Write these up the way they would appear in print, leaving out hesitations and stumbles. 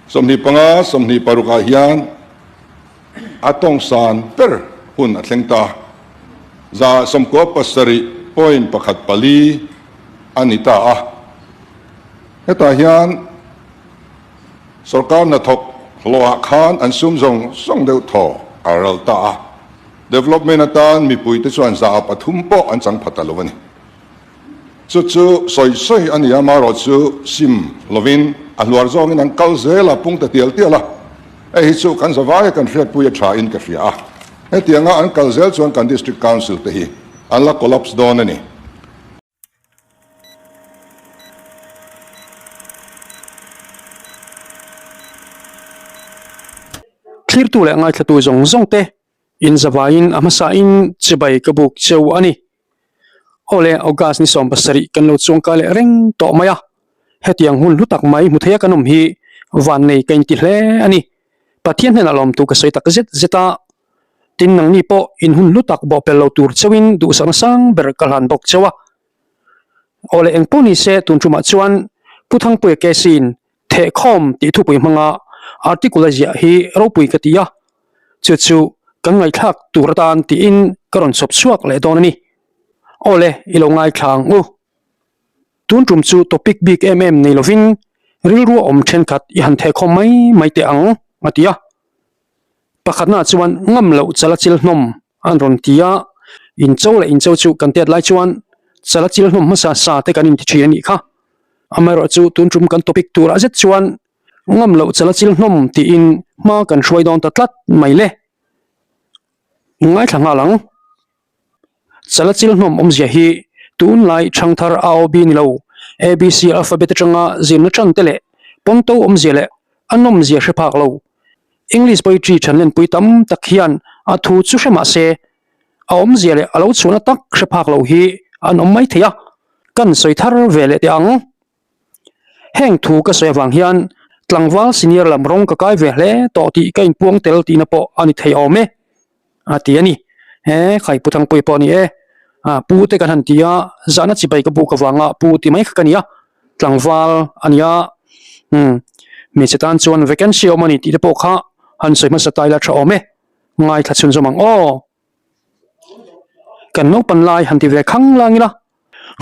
25, 26 ah hian a tawng san ber hun a thleng ta. 97.14 a ni ta a. Hetah hian sorkar hnathawk hlawhah khan an sum zawng zawng deuh thaw a ral ta a. Development atan mipuite chuan 3% pawh an chang pha ta lo a ni. Chu chu sawi sawi a ni a, marawh chu sim lovin a hluar zawngin an kal zel a, pung ta tial tial a. Hei hi chu kan zavaia kan hriatpui a tha in ka hria a. Hetianga an kal zel chuan kan District Council te hi an la collapse dawn a ni. Thlirtu leh ngaithlatu zawng zawng te in zavaiin a hmasain chibai ka buk cheu a ni. Awle August ni 17 kan lo chuangkai leh reng tawh mai a, hetiang hun hlu tak mai hmu theia kan awm hi vannei ka inti hle a ni. Pathian hnenah lawmtu ka sawi tak zet zet a, tin nangni pawh in hun hlu tak bawhpel lo tur cheuhin duhsakna sang ber ka hlan bawk cheu a. Awle engpawh ni se tun tumah chuan Pu Thangpuia Kesiin Thehkhawm tih thupui hmanga article a ziah hi ropui ka ti a, chu chu kan ngaihthlak tur atan tiin ka rawn chhawp chhuak leh dawn a ni. Awle, i lo ngaithla ang u. Tun tum chu topic bik em em nei lovin rilru a awm thenkhat i han thehkhawm mai mai teh ang, a ti a. Pakhatnaah chuan ngam loh chala chil hnawm an rawn ti a, incho leh incho chu kan tet lai chuan chala chil hnawm hmasa sa te kan inti thin a nih kha. Amaherawhchu tun tum kan topic turah zet chuan ngam loh chala chil hnawm tiin hma kan hruai dawn ta tlat mai le. Ngaithla nghal ang. Chala chil hnawm awmzia hi tunlai thangthar AOB ni lo, ABC alphabet atanga zirna tan te leh pawnto awmzia leh a nawmzia hre phak lo. English poetry thanlenpui tam tak hian a thu chu hre mah se, a awmzia leh a lo chhuahna tak hre phak lo hi an awm mai thei a, kan sawi thar ve leh teh ang. Heng thu ka sawi avang hian tlangval senior lam rawng ka kai ve hle tawh tih ka inpuang tel tihna pawh a ni thei awm e a ti a ni. He khai Pu Thangpui pawh a ni e. A pu te kan han ti a, zahna chibai ka buk avanga pu ti mai kha ka ni a, tlangval a ni a, umm hmeichhe tan chuan vacancy a awm a ni tih te pawh kha han sawi hmasa ta ila tha awm e. Ngaithla chhunzawm ang aw. Kan naupan lai han ti ve khang lang ila,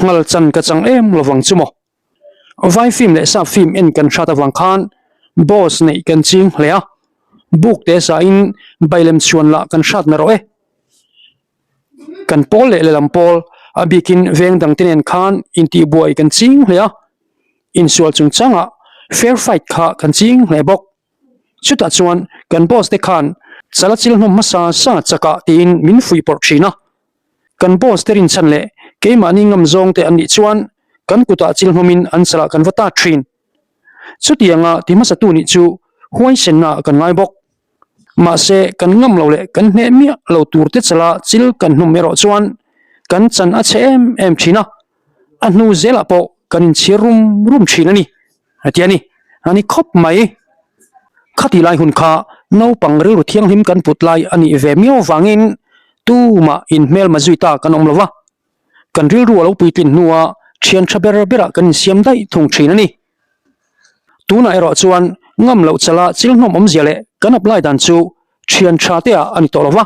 nghal chan ka chang em lovang chu maw. Vai film leh sap film en kan hrat avang khan boss neih kan ching hle a, buk te sain bailem chhuan lah kan hrat na rawh e. Kan pawl leh lehlam pawl a bikin veng dang te nen khan intihbuai kan ching hle a, insual chungchangah fair fight kha kan ching hle bawk. Chutah chuan kan boss te khan chala chil hnawm hmasa sa chakah tiin min fuihpawrh thin a. Kan boss te rinchhan leh keimahni ngam zawng te an nih chuan kan kutah chil hnawmin an chalah kan va tat thin. Chutianga ti hmasatu nih chu huaisenna kan ngai bawk. Mahse kan ngam lo leh kan hneh miah lo tur te chala chil kan hnawm erawh chuan kan chan a chhe em em thin a, a hnu zelah pawh kan inchhir rum rum thin a ni. A ti a ni. A ni khawp mai. Khati lai hun kha naupang rilru thianghlim kan put lai a nih ve miau vangin tumah inhmelma zui ta kan awm lo va. Kan rilru a lo puitlin hnua thian tha ber berah kan insiam daih thung thin a ni. Tunah erawh chuan ngam loh chala chil hnawm awmzia leh kan apply dan chu thian tha te ah a ni tawh lo va.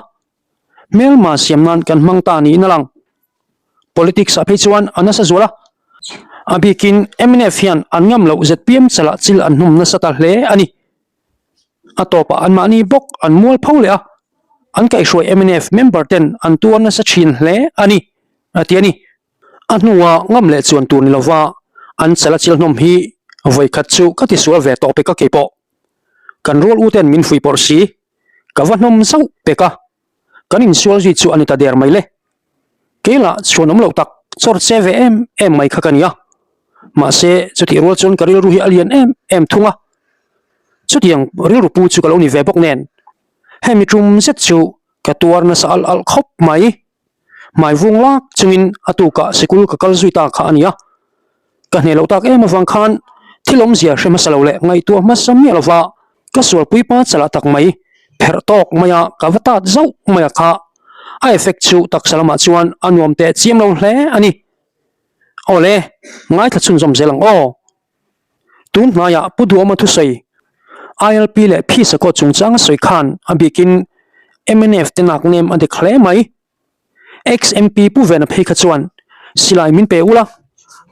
Hmelma siam nan kan hmang ta niin a lang. Politics ah phei chuan a nasa zual a, a bikin mnf hian an ngam loh zpm chalah chil an hnum nasa ta hle a ni. A tawpah anmahni bawk an mual pho leh a, an kaihhruai mnf member ten an tuar nasa thin hle a ni, a ti a ni. A hnua ngam leh chuan tur ni lova an chala chil hnawm hi vawikhat chu ka tisual ve tawh pek a keipawh. Kan rual u ten min fuihpawrh si, ka va hnawm zauh pek a. Kan insual zui chu a ni ta der mai le. Keilah chhuan awm loh tak chawr che ve em em mai kha ka ni a. Mahse, chutih rual chuan ka rilru hi a lian em em thung a. Chutiang rilru pu chu ka lo ni ve bawk nen, hemi tum zet chu ka tuar nasa alh alh khawp mai. Hmai vung lak chungin a tukah sikul ka kal zui ta kha a ni a. Ka hneh loh tak em avang khan thil awmzia hre hmasa lo leh ngaihtuah hmasa miah lova ka sualpui pa chalah tak mai pherh tawk maia ka va tat zauh maia kha a effect chu taksa lamah chuan a nuam teh chiam lo hle a ni. Awle, ngaithla chhunzawm zel ang aw. Tun hnaiah Pu Duhawma thusawi. ILP leh Phisa Court chungchang a sawi khan a bikin mnf te nak nem a dik hle mai. Ex-MP Pu Vena phei kha chuan silai min pe ula,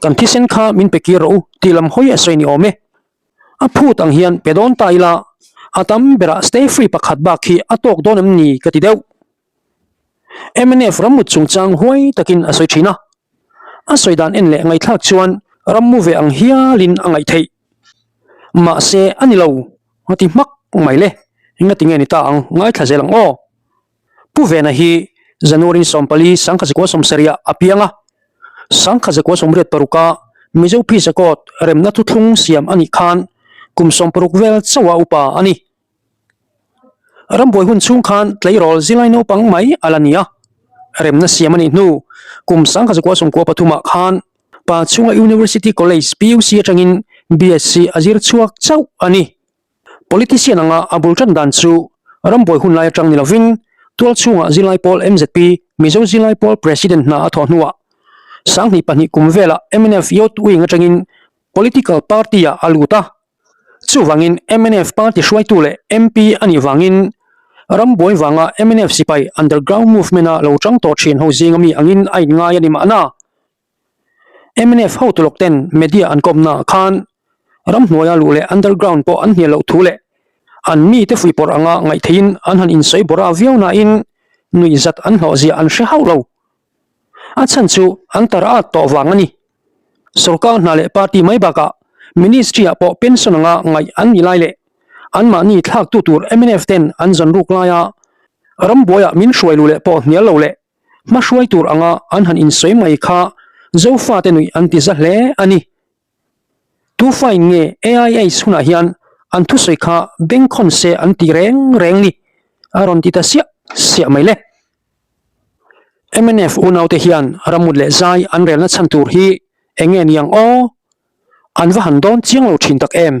kan thisen kha min pe kir rawh u tih lam hawi a sawi ni awm e. A phut ang hian pe dawn ta ila, a tam berah stay free pakhat bak hi a tawk dawn em ni ka ti deuh. Mnf rammut chungchang huai takin a sawi thin a, a sawi dan en leh ngaihthlak chuan rammu ve ang hialin a ngaih theih. Mahse a ni lo, a ti hmak mai le, engati nge ni ta ang ngaithla zel ang aw. Pu Vena hi January 14 sangkha 17 ah a piang a, sangkha 86 ah Mizo Peace Accord remna thuthlung siam a nih khan kum 60 vel chauha upa a ni. Rambuai hun chhung khan tleirawl zilai naupang mai a la ni a, remna siam a nih hnu kum 1993 ah khan Pa chhunga University College, PUC, atangin BSc a zir chhuak chauh a ni. Politician anga a bul tan dan chu rambuai hun lai atang ni lovin tual chhungah zilai pawl mzp Mizo Zilai Pawl President hna a thawh hnuah 2002 kum velah mnf Youth Wing atangin political party-ah a lut a. Chuvangin mnf party hruaitu leh MP a nih vangin rambuai vanga mnf sipai underground movement-a lo tang tawh thin ho zinga mi angin a inngai a ni mahna. Mnf hotu lawk ten media an kawmna ah khan ramhnuaia luh leh underground pawh an hnial loh thu leh an mite fuihpawrh anga ngaihtheihin an han insawi bawrh a viau nain nuihzat an hlawh zia an hre hauh lo. A chhan chu an tar at tawh vang a ni. Sorkar hna leh party mai bakah ministry ah pawh pension anga ngaih an ni lai leh anmahni thlaktu tur mnf ten an zawn ruk laia rambuaiah min hruai luh leh pawh hnial lo leh Hmahruai tur anga an han insawi mai kha Zofate nuih an ti za hle a ni. Tufain nge AIH hunah hian an thusawi kha bengkhawn se an ti reng reng ni a rawn ti ta siah siah mai le. Mnf unaute hian ramut leh zai an relna chhan tur hi eng nge ni ang aw? An va han dawn chiang lo thin tak em?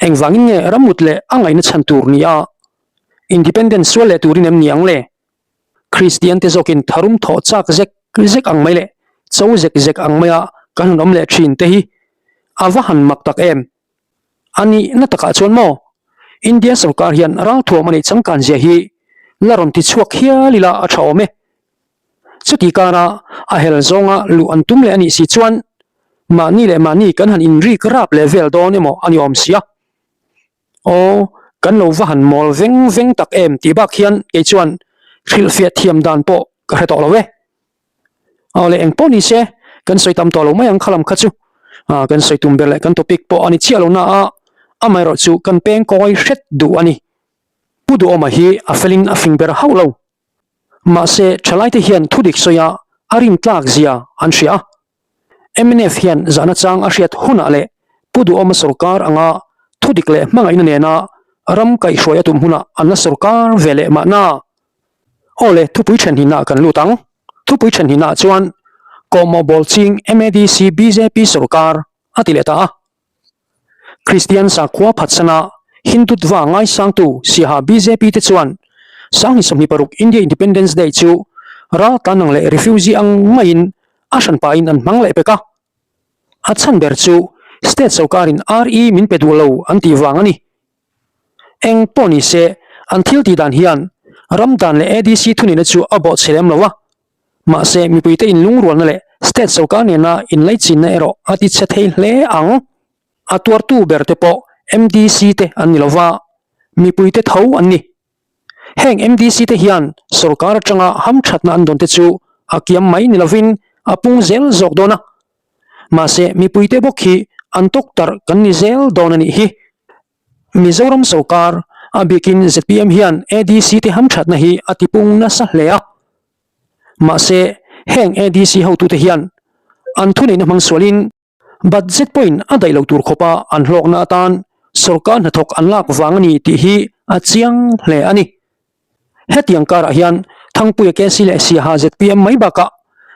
Engvangin nge ramut leh a ngaihna chhan tur ni a Independence sual leh turin em ni ang le? Kristian te zawkin tharum thawh chak zek zek ang mai leh cho zek zek ang maia kan han awm leh thin te hi a va han mak tak em? A nih na takah chuan maw India sorkar hian ralthuam a neih changkan zia hi la rawn ti chhuak hial ila a tha awm e. Chuti kara a hel zawnga luh an tum leh a nih si chuan mahni leh mahni kan han inrik rap leh vel dawn emaw a ni awm sia. Aw, kan lo va han mawl veng veng tak em tih bak hian kei chuan hrilhfiah thiam dan pawh ka hre tawh lo e. Aw le eng pawh ni se, kan sawi tam tawh lo mai ang kha lam kha chu. Ah, kan sawi tum ber leh kan topic pawh a ni chiah lo na a, amaherawh chu kan peng kawi hret duh a ni. Pu Duhawma hi a felin a fing ber hauh lo. Mahse, thalaite hian thudik sawi a a rintlak zia an hria a. Mnf hian zahna chang a hriat hunah leh Pu Duhawma sorkar anga thudik leh hmangaihna nena ram kaihhruai a tum hunah an la sorkar ve leh mahna. Aw le, thupui thenhinah kan lut ang. Thupui thenhinah chuan kawhmawh bawl ching MADC bjp sorkar a ti leh ta a. Kristian sakhua phatsana Hindutva ngaisangtu Siaha bjp te chuan 2026 India Independence Day chu raltlan ang leh refugee ang maiin a hranpain an hmang leh pek a. A chhan ber chu state sorkarin RE min pe duh lo an tih vang a ni. Eng pawh ni se an thil tih dan hian ram dan leh ADC thunihna chu a bawhchhe lem lo a. Mahse mipuite inlungrualna leh state sorkar nena inlaichinna erawh a tichhe thei hle ang. A tuartu ber te pawh MDC te an ni lova, mipuite tho an ni. Heng MDC te hian sorkar atanga hamthatna an dawn te chu a kiam mai ni lovin a pung zel zawk dawn a. Mahse mipuite bawk hi an tawktarh kan ni zel dawn a nih hi. Mizoram sorkar, a bikin zpm hian ADC te hamthatna hi a tipung nasa hle a. Mahse, heng ADC hotute hian an thuneihna hmang sualin budget pawhin a daih lo tur khawpa an hlawkna atan sorkar hnathawk an lak vang a ni tih hi a chiang hle a ni. Hetiang karah hian Thangpuia KC leh Siaha zpm mai bakah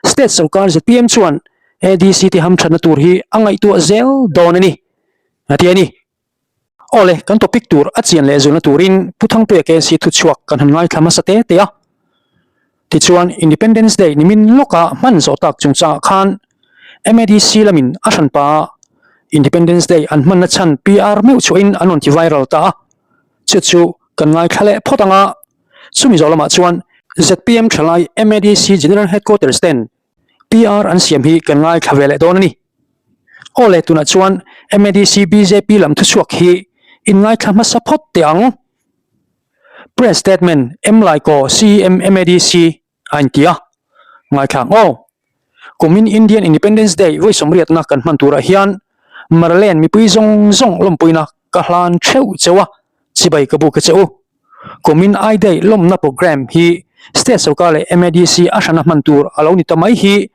state sorkar zpm chuan ADC te hamthatna tur hi a ngaihtuah zel dawn a ni, a ti a ni. Aw le, kan topic tur a chian leh zulna turin Pu Thangpuia KC thuchhuak kan han ngaithla hmasa te te a. Tichuan, Independence Day nimin lawka hman zawh tak chungchangah khan MADC lamin a hranpa a. Independence Day an hmanna chhan PR meuh chhuahin an rawn ti viral ta a, chu chu kan ngaithla leh phawt ang a. Chumi zawh lamah chuan zpm thalai MADC General Headquarters ten PR an siam hi kan ngaithla ve leh dawn a ni. Aw le tunah chuan MADC bjp lam thuchhuak hi in ngaithla hmasa phawt teh ang. Press statement Mlaikaw CEM MADC a inti a, ngaithla ang aw. Kumin Indian Independence Day vawi sawmriatna kan hman turah hian Marlen mipui zawng zawng lawmpuina ka hlan theuh cheu a, chibai ka buk a che u. Kumin I Day lawmna programme hi State sorkar leh MADC a hrana hman tur a lo ni ta mai hi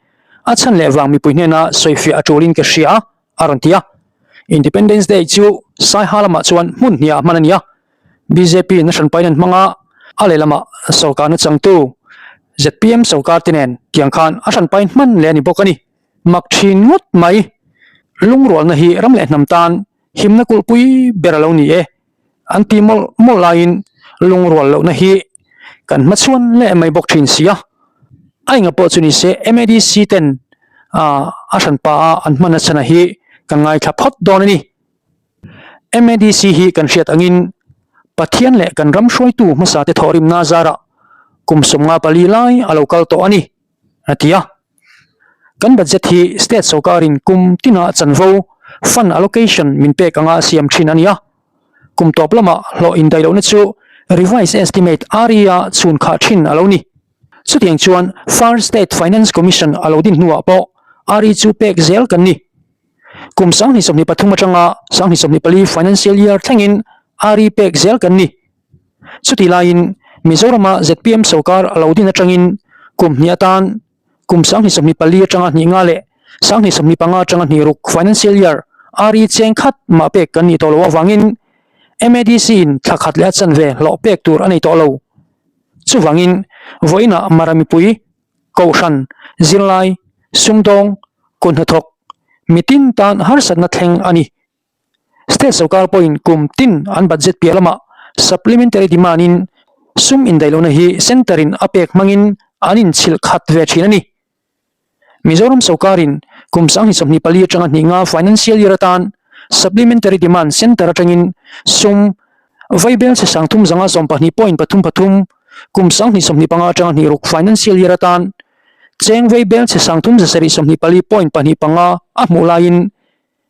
a chhan leh vang mipui hnena sawifiah a tulin ka hria a, a rawn ti a. Independence Day chu Saiha lamah chuan hmun hniah hman a ni a, bjp in a hranpain an hmang a, a lehlamah sorkarna changtu zpm sorkar te nen tiang khan a hranpain hman leh a ni bawk a ni. Mak thin ngawt mai, lungrualna hi ram leh hnam tan himna kulhpui ber a lo ni e. An ti mawlh mawlh laiin lungrual lohna hi kan hmachhuan leh mai bawk thin si a. A enga pawh chu ni se MADC ten a hranpa a an hman a chhan a hi kan ngaithla phawt dawn a ni. MADC hi kan hriat angin Pathian leh kan ram hruaitu hmasa te thawhrimna zarah kum 54 lai a lo kal tawh a ni, a ti a. Kan budget hi state sorkarin kum tina chanvo, fund allocation, min pek anga siam thin a ni a. Kum tawp lamah hlawh indaih lohna chu Revised Estimate, RE, a chhun khah thin a lo ni. Chutiang chuan First State Finance Commission a lo din hnuah pawh RE chu pek zel kan ni. Kum 2023 atanga 2024 financial year thlengin RE pek zel kan ni. Chutih laiin Mizorama zpm sorkar a lo din atangin kum hnih atan kum 2024 atanga hnih nga leh 2025 atanga hnih ruk financial year RE cheng khat mah pek kan nih tawh loh avangin MADC in thla khat leh a chanve hlawh pek tur a nei tawh lo. Chuvangin vawiinah Mara mipui, Kohhran, zirlai, sumdawng, kuthnathawk, mitin tan harsatna thleng a ni. State sorkar pawhin kum tin an budget piah lamah supplementary demand in sum indaihlohna hi centre in a pek hmangin an inchhilh khat ve thin a ni. Mizoram sorkarin kum 2024 atanga hnih nga financial year atan supplementary demand centre atangin sum vaibel chhe 3,012.33, kum 2025 atanga hnih ruk financial year atan cheng vaibel chhe 3,724.25 a hmuh laiin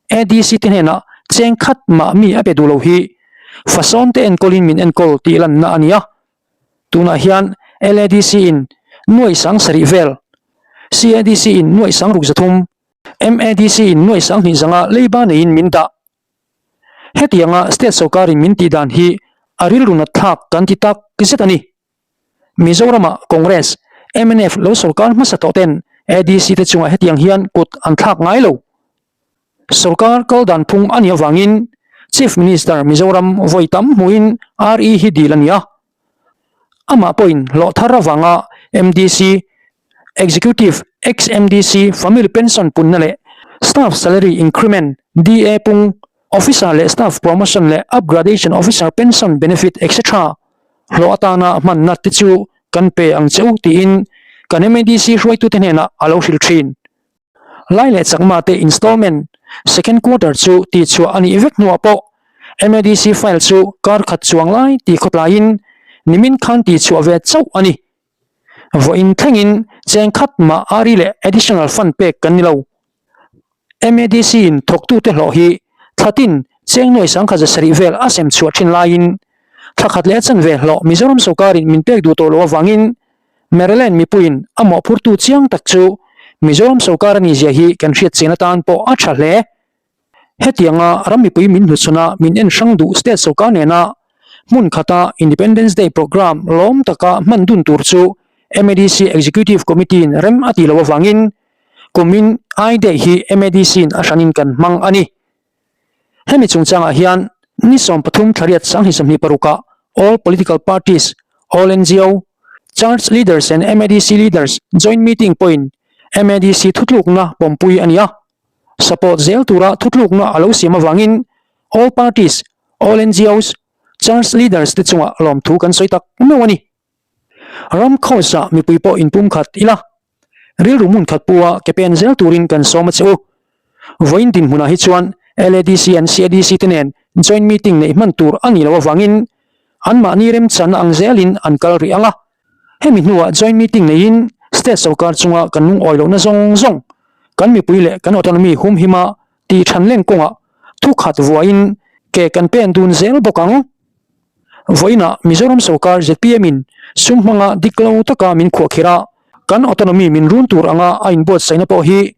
ADC te hnenah cheng khat mah mi a pe duh lo hi fasawn te enkawlin min enkawl tih lanna a ni a. Tunah hian LADC in nuaih sang sarih vel, CADC in nuaih sang ruk zathum, MADC in nuaih sang hnih zanga leiba neiin min dah. Hetianga state sorkarin min tih dan hi a rilru nat thlak kan ti tak zet a ni. Mizorama Congress, mnf lo sorkar hmasa tawh ten ADC te chungah hetiang hian kut an thlak ngai lo. Sorkar kal dan phung a nih avangin Chief Minister Mizoram vawi tam hmuhin RE hi dil a ni a. Amah pawhin hlawh thar avanga MDC, Executive, ex-MDC, Family Pension punna leh Staff Salary Increment, DA pung, Officer leh Staff Promotion leh Upgradation Officer Pension Benefit etc. Hlawh atana hmanna te chu kan pe ang che u tiin kan MADC hruaitute hnenah a lo hrilh thin. Lai leh Chakma te installment second quarter chu tihchhuah a nih vek hnuah pawh MADC file chu kar khat chuang lai tih khawtlaiin nimin khan tihchhuah ve chauh a ni. Vawiin thlengin cheng khat mah RE leh additional fund pek kan ni lo. MADC in thawktute hlawh hi thla tin cheng nuai sangkhat za sarih vel a sem chhuah thin laiin thla khat leh a chanve hlawh Mizoram sorkarin min pek duh tawh loh avangin Maryland mipuiin a mawhphurtu chiang tak chu Mizoram sorkar a nihzia hi kan hriat chian atan pawh a tha hle. Hetianga ram mipui min hnuchhawn a min en hrang duh state sorkar nena hmun khata Independence Day programme lawm taka hman dun tur chu MADC Executive Committee in rem a tih loh avangin kumin I Day hi MADC in a hranin kan hmang a ni. Hemi chungchangah hian ni 13 thlariat 2026 ah All Political Parties, All ngo, Church Leaders and MADC Leaders Joint Meeting pawhin MADC thutlukna pawmpui a ni a. Support zel tura thutlukna a lo siam avangin All Parties, All NGOs, Church Leaders te chungah lawmthu kan sawi tak meuh a ni. Ram Coast-ah mipui pawh inpumkhat ila, rilru hmun khat pua ke pen zel turin kan sawm a che u. Vawiin dinhmunah hi chuan LADC and CADC te nen joint meeting neih hman tur a nih loh avangin anmahni remchanna ang zelin an kal rih ang a. Hemi hnuah joint meeting neiin state sorkar chunga kan lungawi lohna zawng zawng kan mipui leh kan autonomy humhima tih than leng kawngah thu khat vuahin ke kan pen dun zel bawk ang. Vawiinah Mizoram sorkar zpm in sum hmanga dik lo taka min khuahkhirh a, kan autonomy min run tur anga a inbuatsaihna pawh hi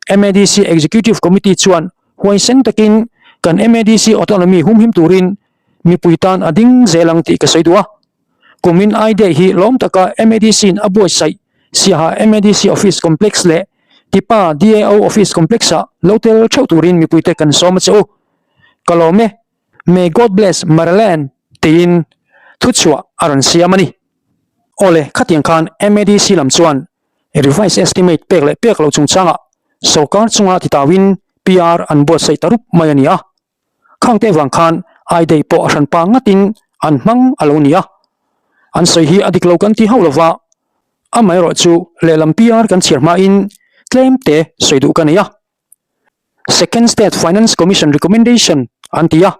MADC Executive Committee chuan huaisen takin kan MADC autonomy humhim turin mipui tan a ding zel ang tih ka sawi duh a. Kumin I-Day hi lawm taka MADC in a buatsaih Siaha MADC Office Complex leh Tipa DAO Office Complex-ah lo tel theuh turin mipuite kan sawm a che u. Ka lawm e. May God bless Maraland tiin thuchhuah a rawn siam a ni. Awle, khatiang khan MADC lam chuan revised estimate pek leh pek lo chungchangah sorkar chunga titauin PR an buatsaih ta rup mai a ni a. Khangte vang khan I-Day pawh a hranpa ngatin an hmang a lo ni a. An sawi hi a dik lo kan ti hauh lova, amaherawh chu lehlam PR kan chhiar hmain tlemte sawi duh ka nei a. Second State Finance Commission Recommendation an ti a,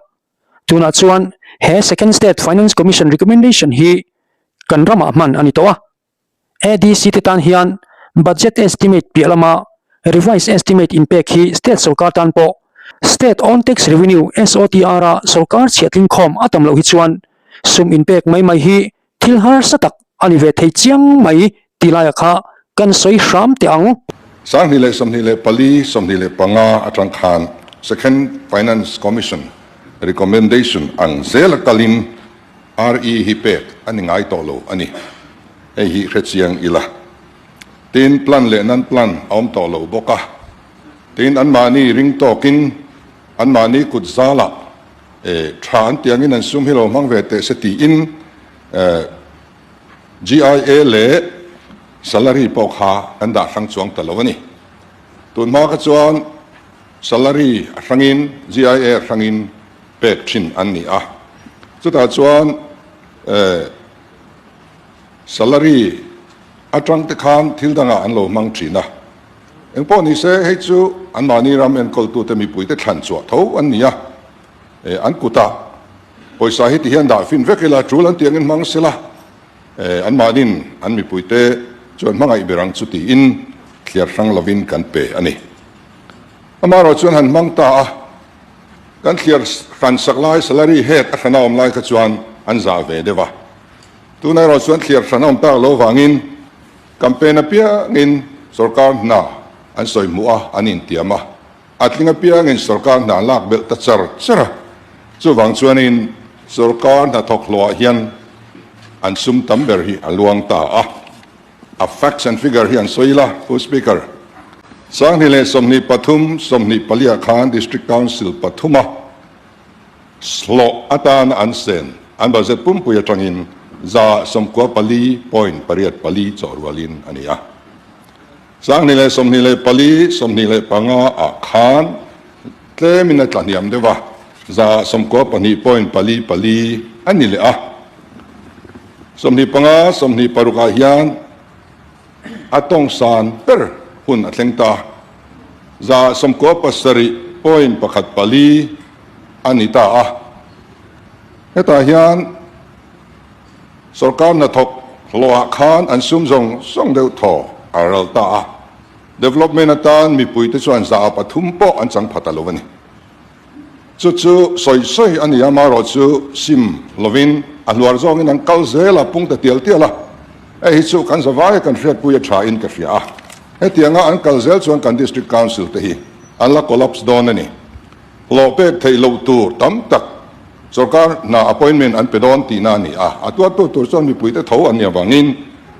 tunah chuan he Second State Finance Commission Recommendation hi kan ramah hman a ni tawh a. ADC te tan hian Budget Estimate piah lama Revised Estimate inpek hi State sorkar tan pawh State Own Tax Revenue, SOTR, a sorkar chhiahtling khawm a tam loh hi chuan sum inpek mai mai hi Thil harsa tak a ni ve thei chiang mai tih laiah kha kan sawi hram teh ang. 2024, 25 atang khan Second Finance Commission recommendation ang zela kalin RE hi pek a ni ngai tawh lo a ni. Hei hi hre chiang ila. Tin, plan leh non plan a awm tawh lo bawk a. Tin, anmahni ring tawkin anmahni kut zalah E, tha an tih angin an sum hi lo hmang ve teh se tiin GIA leh salary pawh kha kan dah hrang chuang ta lo a ni. Tun hma kha chuan salary a hrangin GIA a hrangin pek thin an ni a. Chutah chuan salary atang te khan thil dangah an lo hmang thin a. Engpawh ni se hei chu anmahni ram enkawltute mipuite thlan chhuah tho an ni a. Eh, an kutah pawisa hi ti hian dah fin vek ila, tul an tih angin hmang sela, eh, anmahnin an mipuite chuan hmangaih ber ang chu tiin thliar hrang lovin kan pe a ni. Amaherawh chuan han hmang ta a, kan thliar hran sak lai salary head a hrana awm lai kha chuan an zah ve deuh a. Tunah erawh chuan thliar hran a awm tak lo vangin campaign apiangin sorkar hna an sawi hmuh a, an intiam a. A tling apiangin sorkar hna lak belh ta char char a, chuvang chuanin sorkar hnathawk hlawhah hian an sum tam ber hi a luang ta a. A facts and figure hi an sawi ila, Pu Speaker. 2023, 24 ah khan District Council pathuma hlawh atana an sen an budget pumpui atangin 94.84 chawhrualin a ni a. 2024, 25 ah khan tlemin a tla hniam deuh a, 92.44 a ni leh a. 25, 26 ah hian a tawng san ber hun a thleng ta, 97.14 a ni ta a. Hetah hian Sorkar hnathawk hlawhah khan an sum zawng zawng deuh thaw a ral ta a, development atan mipuite chuan 3% pawh an chang pha ta lo a ni. Chu chu sawi sawi a ni a, marawh chu sim lovin a hluar zawngin an kal zel a, pung ta tial tial a. Hei hi chu kan zavaia kan hriatpui a tha in ka hria a, hetianga an kal zel chuan kan District Council te hi an la collapse dawn a ni. Hlawh pek theih loh tur tam tak Sorkar hna appointment an pe dawn tihna a ni a, a tuartu tur chuan mipuite tho an nih avangin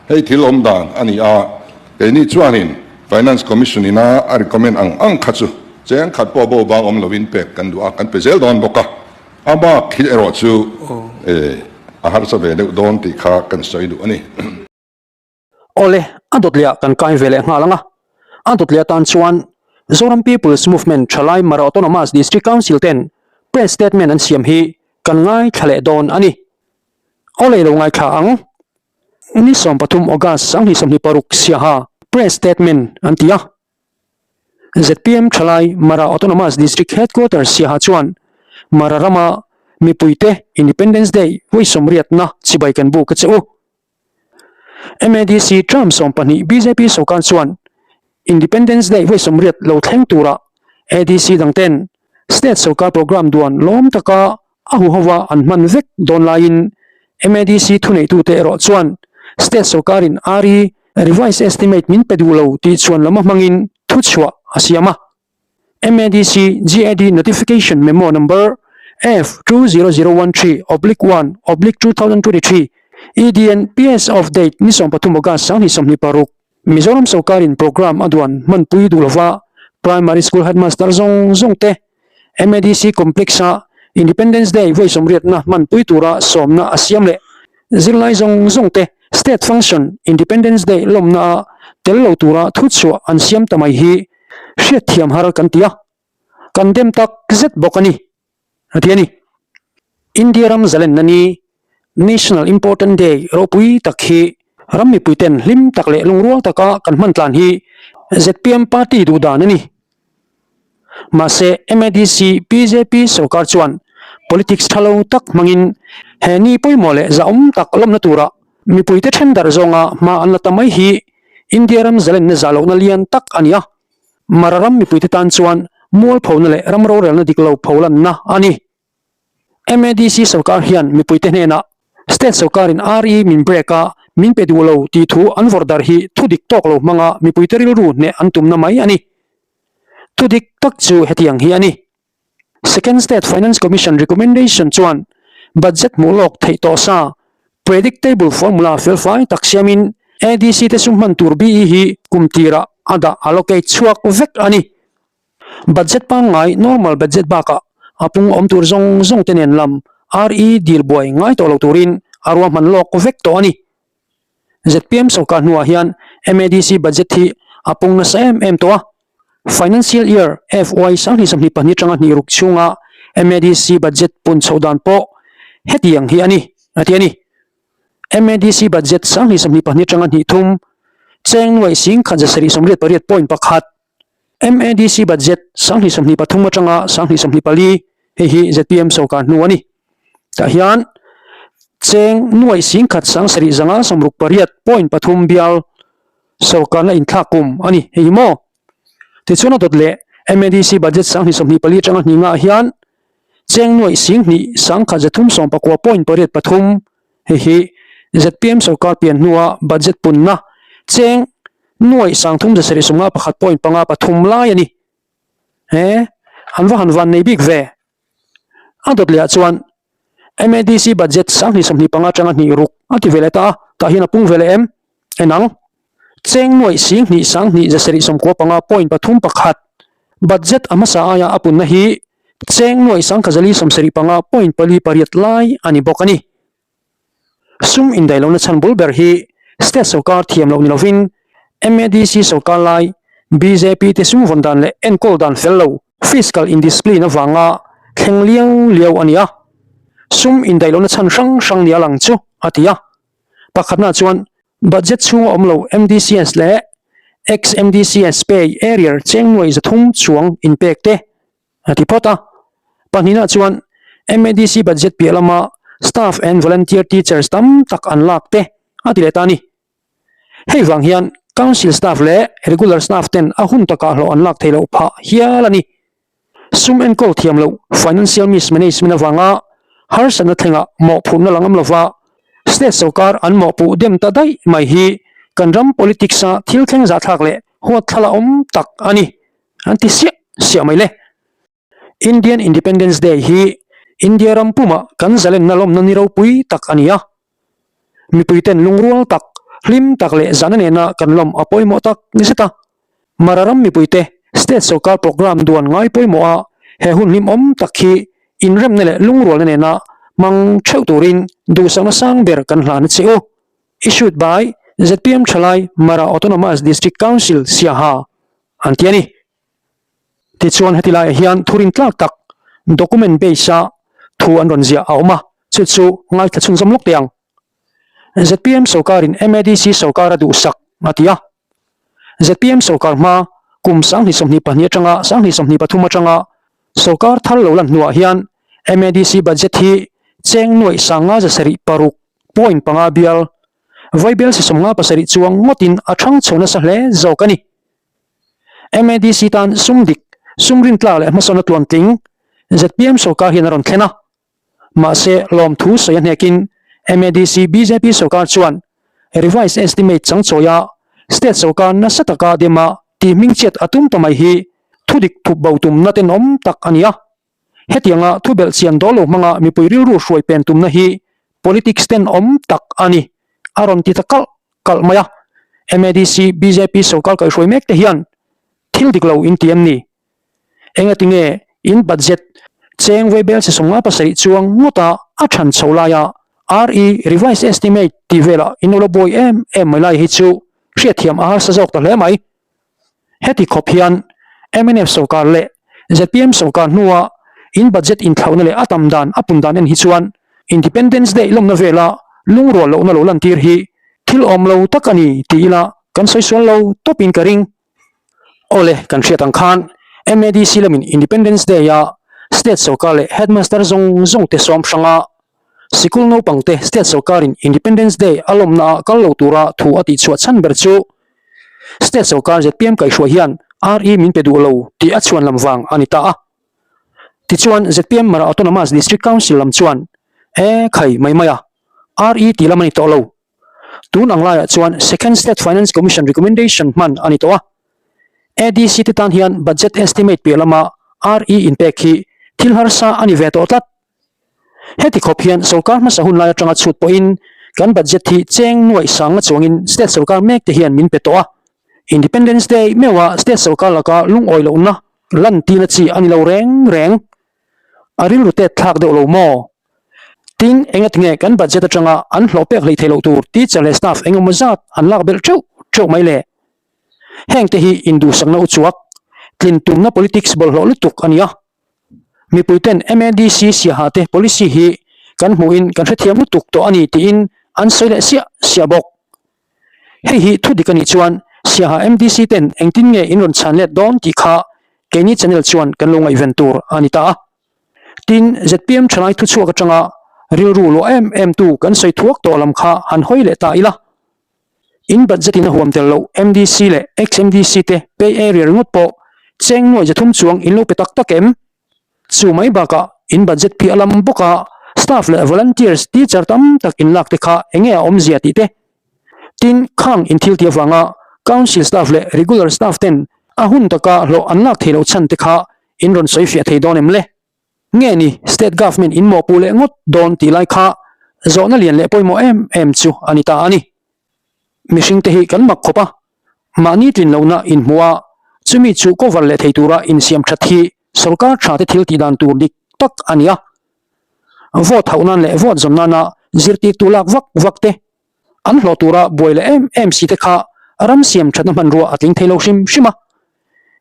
hei thil awm dan a ni a, keini chuanin Finance Commission ina a recommend ang ang kha chu cheng khat pawh bo bang awm lovin pek kan duh a, kan pe zel dawn bawk a, a bak hi erawh chu a harsa ve deuh dawn tih kha kan sawi duh a ni. Awle, a dawt leh ah kan kai ve leh nghal ang a. A dawt leh atan chuan Zoram People's Movement Thalai Mara Autonomous District Council ten press statement an siam hi kan ngaithla leh dawn a ni. Awle i lo ngaithla ang. Ni 13 August 2026 Siaha press statement an ti a. Zpm thalai Mara Autonomous District Headquarters Siaha chuan Mara rama mipuite Independence Day vawi sawmriatna chibai kan buk a che u. MADC term 12 bjp sawrkar chuan Independence Day vawi 80 lo thleng tura ADC dangten state sawrkar programme duan lawm taka a huhova an hman vek dawn laiin MADC thuneitute erawh chuan state sawrkarin RE Revised Estimate min pe duh lo tih chuan lama hmangin thuchhuah a siam a. MADC GAD Notification Memo Number F20013 oblique 1 oblique 2023 EDN PS of Date ni 13 August 2026 Mizoram sawrkarin programme a duan hmanpui duh lova Primary School Headmaster zawng zawng te MADC Complex-a Independence Day vawi sawmriatna hmanpui tura sawmna a siam leh zirlai zawng zawng te State Function Independence Day lawmna a tel lo tura thuchhuah an siam ta mai hi hriatthiam har kan ti a, kan dem tak zet bawk a ni, a ti a ni. India ram zalenna ni, National Important Day, ropui tak hi ram mipuiten hlim tak leh lungrual taka kan hman tlan hi zpm party duh dan a ni. Mahse, MADC, bjp sorkar chuan politics tha lo tak hmangin he ni pawimawh leh zahawm tak lawmna tura mipuite then darh zawnga hma an la ta mai hi India ram zalenna zah lohna lian tak a ni a. Mara ram mipuite tan chuan mualphona leh ram rorelna dik lo pholanna a ni. MADC sorkar hian mipuite hnenah State sorkarin RE min break a, min pe duh lo tih thu an vawrh darh hi thu dik tawk lo hmanga mipuite rilru hneh an tumna mai a ni. Thu dik tak chu hetiang hi a ni. Second State Finance Commission recommendation chuan budget hmuh lawk theih tawh sa predictable formula felfai tak siamin ADC te sum hman tur BE hi kum tirah a dah allocate chhuak vek a ni. Budget pangngai normal budget bakah a pung awm tur zawng zawng te nen lam RE dil buai ngai tawh lo turin a ruahman lawk vek tawh a ni. Zpm sawrkar hnuah hian MADC budget hi a pung nasa em em tawh a. Financial Year, FY, 2022 atanga hnih ruk chhunga MADC budget pun chhoh dan pawh hetiang hi a ni, a ti a ni. MADC budget 2022 atanga hnih thum cheng nuaih sing khat 788.1 MADC budget 2023 atanga 2024 hei hi zpm sawrkar hnu a ni. Tah hian cheng nuaih singkhat sangsarih zanga sawmruk pariat point pathum bial sawrkarna inthlak kum a ni hei hi maw. Tichuan a dawt leh MADC budget 2024 atanga hnih ngah hian cheng nuaih singhnih sangkhat zathum sawmpakua point pariat pathum Hei hi zpm sawrkar pian hnua budget punna cheng nuaih 30 sarih 51 point panga pathum lai a ni. He an va han van nei bik ve. A dawt leh ah chuan MADC budget 2025 atanga hnih ruk a ti ve leh ta a, tah hian a pung ve leh em? En ang. Cheng nuaih sing hnih sang hnih zasarih 95 point pathum pakhat budget a hmasa aia a punna hi Cheng nuaih sangkhazali 75 point pali pariat lai a ni bawk a ni. Sum indaih lohna chhan bul ber hi state sawrkar thiam loh ni lovin MADC sawrkar lai bjp te sum vawn dan leh enkawl dan fel lo fiscal indiscipline avanga thleng liau liau a ni a. Sum indaih lohna chhan hrang hrang nia lang chu a ti a. Pakhatna chuan budget chhunga awm lo MDCS leh ex-MDCS pay arrear cheng nuaih 300 chuang inpek te a ti phawt a. Pahnihna chuan MADC budget piah lama staff and volunteer teachers tam tak an lak te a ti leh ta a ni. Hei vang hian council staff leh regular staff ten a hun takah hlawh an lak theih loh phah hial a ni. Sum enkawl thiam loh, financial mismanagement, avanga harsatna thlengah mawhphurhna la ngam lova state sawrkar an mawhpuh dem ta daih mai hi kan ram politics-a thil thleng zahthlak leh huatthlala awm tak a ni, an ti siah siah mai le. Indian Independence Day hi India ram pumah kan zalenna lawmna ni ropui tak a ni a. Mipuiten lungrual tak, hlim tak leh zahna nena kan lawm a pawimawh tak ni zet a. Mara ram mipuite state sawrkar programme duan ngai pawimawh a he hun hlimawm tak hi inremna leh lungrualna nena hmang theuh turin duhsakna sang ber kan hlan a che u. Issued by zpm Thalai Mara Autonomous District Council Siaha an ti a ni. Tichuan heti laiah hian thurin tlak tak document base a thu an rawn ziah a awm a, chu chu ngaithla chhunzawm lawk teh ang. Zpm sawrkarin MADC sawrkar a duhsak a ti a. Zpm sawrkar hma. Kum 2022 atanga 2023 atanga sorkar thar lo lan hnuah hian MADC budget hi cheng nuaih 576 point panga bial, vaibel si 57 chuang ngawtin a thang chho nasa hle zawk a ni. MADC tan sum dik, sum rintlak leh hmasawnna tluantling zpm sorkar hian a rawn thlen a. Mahse, lawmthu sawi a hnekin MADC bjp sorkar chuan revised estimate changchawia state sorkar nasa taka dema tihmingchhiat a tum ta mai hi thudik thup bo tumna tenawm tak a ni a. Hetianga thu belhchian dawl lo hmanga mipui rilru hruai pen tumna hi politics tenawm tak a ni, a rawn ti ta kalh kalh mai a. MADC bjp sorkar kaihhruai mek te hian thil dik lo in ti em ni? Engati nge in budget cheng vaibel chi 57 chuang ngawta a than chho laia RE revised estimate tih velah in lo la buai em em mai lai hi chu hriatthiam a harsa zawk ta hle mai. Heti khawp hian mnf sorkar leh zpm sorkar hnua in budget inthlauhna leh a tam dan a pun dan en hi chuan Independence Day lawmna vela lungrual lohna lo lantir hi thil awm lo tak a ni ti ila kan sawi sual lo tawpin ka ring. Awle, kan hriat ang khan MADC lamin Independence Day-a State sorkar leh Headmaster zawng zawng te sawm hranga sikul naupang te State sorkarin Independence Day a lawmnaah kal lo tura thu a tihchhuah chhan ber chu State sorkar zpm kaihhruai hian RE min pe duh lo tih a chhuan lam vang a ni ta a. Tichuan zpm Mara Autonomous District Council lam chuan E khai mai mai a, RE tih lam a ni tawh lo. Tun ang laiah chuan Second State Finance Commission recommendation hman a ni tawh a. ADC te tan hian budget estimate piah lama RE inpek hi thil harsa a ni ve tawh tlat. Heti khawp hian sorkar hmasa hun lai atanga chhut pawhin kan budget hi cheng nuaih sangna chuangin state sorkar mek te hian min pe tawh a. Independence Day meuha state sorkar laka lungawi lohna lantirna chi a ni lo reng reng. A rilru tet thlak deuh lo maw? Tin, engatinge kan budget atanga an hlawh pek hleih theih loh tur teacher leh staff eng emaw zat an lak belh teuh teuh mai le? Hengte hi induhsakna uchuak, tlin tumna politics bawlhhlawh lutuk a ni a. Mipuiten MADC siaha te policy hi kan hmuhin kan hrethiam lutuk tawh a ni tiin an sawi leh siah siah bawk. Hei hi thu dik a nih chuan siaha MDC ten engtin nge in rawn chhan let dawn tih kha keini channel chuan kan lo ngaihven tur a ni ta a. Tin, zpm thalai thuchhuak atanga rilru luah em em tu kan sawi thuak tawh lam kha han hawi leh ta ila. In budget in a huam tel loh MDC leh ex-MDC te pay area ringawt pawh cheng nuai 300 chuang in lo pe tak tak em? Chu mai bakah in budget piah lam bawka staff leh volunteers teacher tam tak in lak te kha enge a awmzia tih te. Tin, khang in thil tih avanga council staff leh regular staff ten a hun taka hlawh an lak theih loh chhan te kha in rawn sawi fiah thei dawn em le? Nge ni state government in mawhpuh leh ngawt dawn tih lai kha zawhna lian leh pawimawh em em chu a ni ta a ni. Mihring te hi kan mak khawp a, mahni tlin lohna inhmuh a, chumi chu cover leh thei tura insiam that hi sorkar tha te thil tih dan tur dik tak a ni a. Vote hauh nan leh vote zawm nana zirtirtu lak vak vak te, an hlawh tura buai leh em em si te kha ram siam thatna hmanrua a tling thei lo hrim hrim a.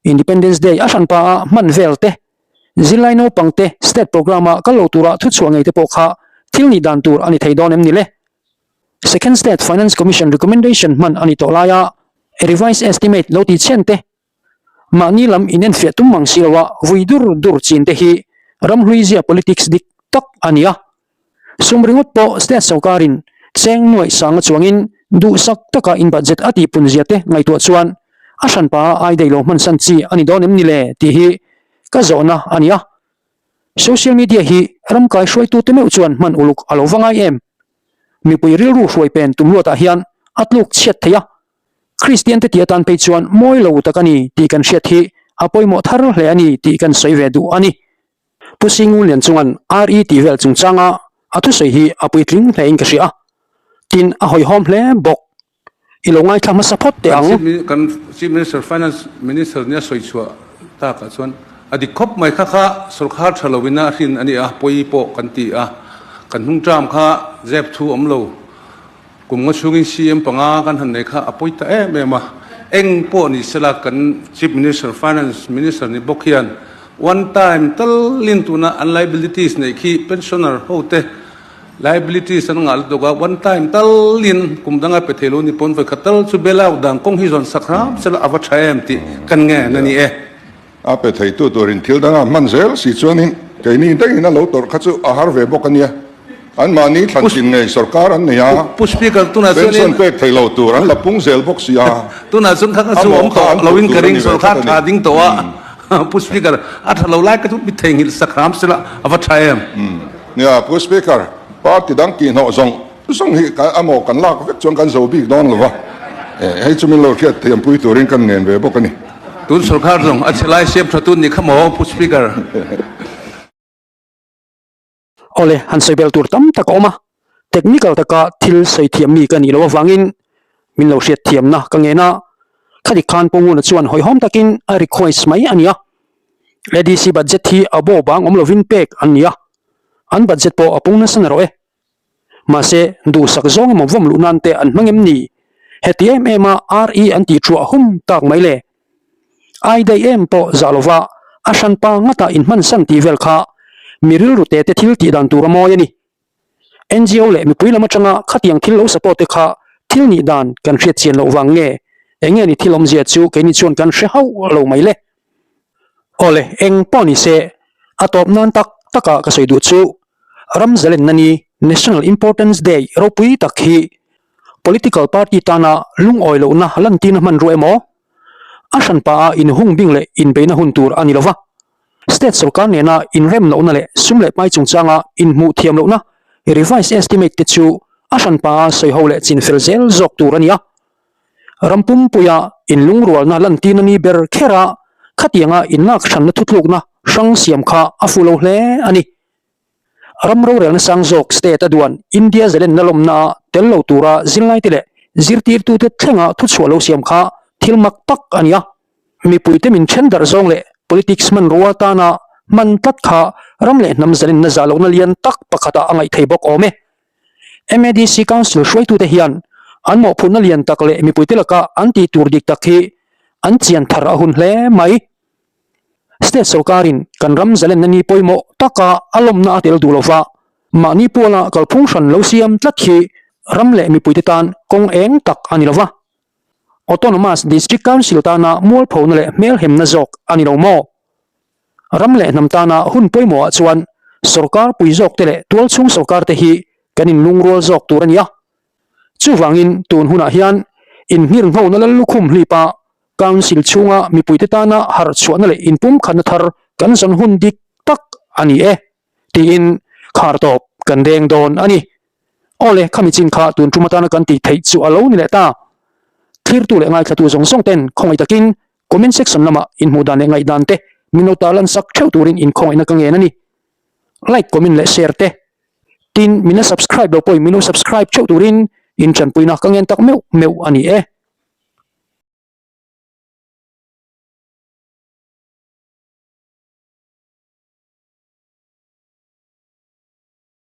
Independence Day a hranpa a hman vel te, zirlai naupang te state programme a kal lo tura thuchhuah ngei te pawh kha thil nih dan tur a ni thei dawn em ni le? Second State Finance Commission recommendation hman a ni tawh laia revised estimate lo tih chhian te, mahni lam inenfiah tum mang si loa vui dur dur chin te hi ramhluizia politics dik tak a ni a. Sum ringawt pawh state sorkarin cheng nuaih sanga chuangin duhsak taka in budget a tihpun zia te ngaihtuah chuan a hranpa a ai daih lo hmansan chi a ni dawn em ni le tih hi ka zawhna a ni a. Social media hi ram kaihruaitute meuh chuan hman uluk a lo va ngai em? Mipui rilru hruai pen tum luatah hian a tluk chhiat thei a, Kristian te tih atan phei chuan mawi lo tak a ni tih kan hriat hi a pawimawh thar hle a ni tih kan sawi ve duh a ni. Pu Singu Lian chungan RE tih vel chungchanga a thusawi hi a puitling hlein ka hria a, tin a hawihhawm hle bawk. I lo ngaithla hmasa phawt teh ang. Kan Chief Minister, Finance Minister nia sawi chhuah takah chuan a dik khawp mai kha kha sorkar tha lovin a hrin a ni a, pawi pawh kan ti a, kan hnung term kha zep thu awm lo, kum nga chhungin CM panga kan han nei kha a pawi ta em em a, eng pawh ni sela kan Chief Minister, Finance Minister ni bawk hian one time talin tuna an liabilities neih khi pensioner ho te. Liabilities an ngah lutuk a, one time talin kum danga pe thei lo ni pawn vawikhat tal chu bail out dan kawng hi zawn sak hram sela a va tha em tih kan ngen a ni e. A pe theitu turin thil danga hman zel si chuanin keini daih in a lo tawrh kha chu a har ve bawk a nia. Anmahni thlantin ngei sorkar an nei a, Pu Speaker tunah chuanin pension pek thei lo tur an la pung zel bawk si a, tunah chuan kha kha a chu mawh awm kha tawh an lo phurh in ka tur a ring ni ve sorkar tlat a tha ni. ding tawh a, Pu Speaker a tha lo lai ka chu mi theihnghilh sak hram sela a va tha em. Nia, Pu Speaker, party dang tihhnawh zawng zawng hi a maw kan lak vek chuan kan zo bik dawn lo va, hei chu min lo hriat thiampui turin kan ngen ve bawk a ni. Tun sorkar zawng a chhe lai siam tha tun ni kha maw, Pu Speaker? Awle, han sawi bel tur tam tak a awm a, technical taka thil sawi thiam mi ka nih loh avangin min lo hriat thiamna ka ngen a, khati khan Pu Nguna chuan hawihhawm takin a request mai a ni a. ADC budget hi a bo bang awm lovin pek an ni a, an budget pawh a pung nasa narawh e. Mahse, duhsak zawng emaw vawm luh nan te an hmang em ni? Heti em em a RE an tih thuah hum tak mai le. Ai daih em pawh zah lova a hranpa ngata inhmansan tih vel kha mi rilru te te thil tih dan tur a mawi a ni. NGO leh mipui lam atanga khatiang thil lo support te kha thil nih dan kan hriat chian loh vang nge? Enge ni thil awmzia chu keini chuan kan hre hauh lo mai le. Awle, eng pawh ni se, a tawp nan tak taka ka sawi duh chu ram zalenna ni National Importance Day ropui tak hi political party tana lungawi lohna lantirna hmanrua emaw a hranpa a inhung bing leh inbeihna hun tur a ni lova. State sorkar nena inrem lohna leh sum leh pai chungchanga inhmuh thiam lohna revise estimate te chu a hranpa a sawiho leh chinfel zel zawk tur a ni a. Ram pumpuia inlungrualna lantirna ni ber khera khatianga inlak hranna thutlukna hrang siam kha a fuh lo hle a ni. Ram rorelna sang zawk state a duan India zalenna lawmna tel lo tura zirlaite leh zirtirtute thlenga thuchhuah lo siam kha thil mak tak a ni a. Mipuite min then darh zawng leh politics hmanrua atana hman tlat kha ram leh hnam zalenna zah lohna lian tak pakhatah a ngaih thei bawk awm e. MADC Council hruaitute hian an mawhphurhna lian tak leh mipuite laka an tih tur dik tak hi an chian thar a hun hle mai. State sorkarin kan ram zalenna ni pawimawh taka a lawmna a tel duh lova, mahni puala kalphung hran lo siam tlat hi ram leh mipuite tan kawng eng tak a ni lova. Autonomous District Council tana mualphona leh hmelhemna zawk a ni lo maw? Ram leh hnam tana hun pawimawhah chuan sorkar pui zawkte leh tualchhung sorkarte hi kan inlungrual zawk tur a ni a. Chuvangin tun hunah hian inhngirnghona lal lukhum hlipa Council chhunga mipuite tana harh chhuahna leh inpumkhatna thar kan zawn hun dik tak a ni e tiin khar tawp kan deng dawn a ni. Awle, khami chin kha tun tum atana kan tih theih chu a lo ni leh ta. Thlirtu leh ngaithlatu zawng zawng ten khawngaih takin comment section lamah inhmuh dan leh ngaihdan te min lo tarlan sak theuh turin inkhawngaihna ka ngen a ni. Like, comment leh share te tin min la subscribe lo pawhin min lo subscribe theuh turin in tanpuina ka ngen tak meuh meuh a ni e.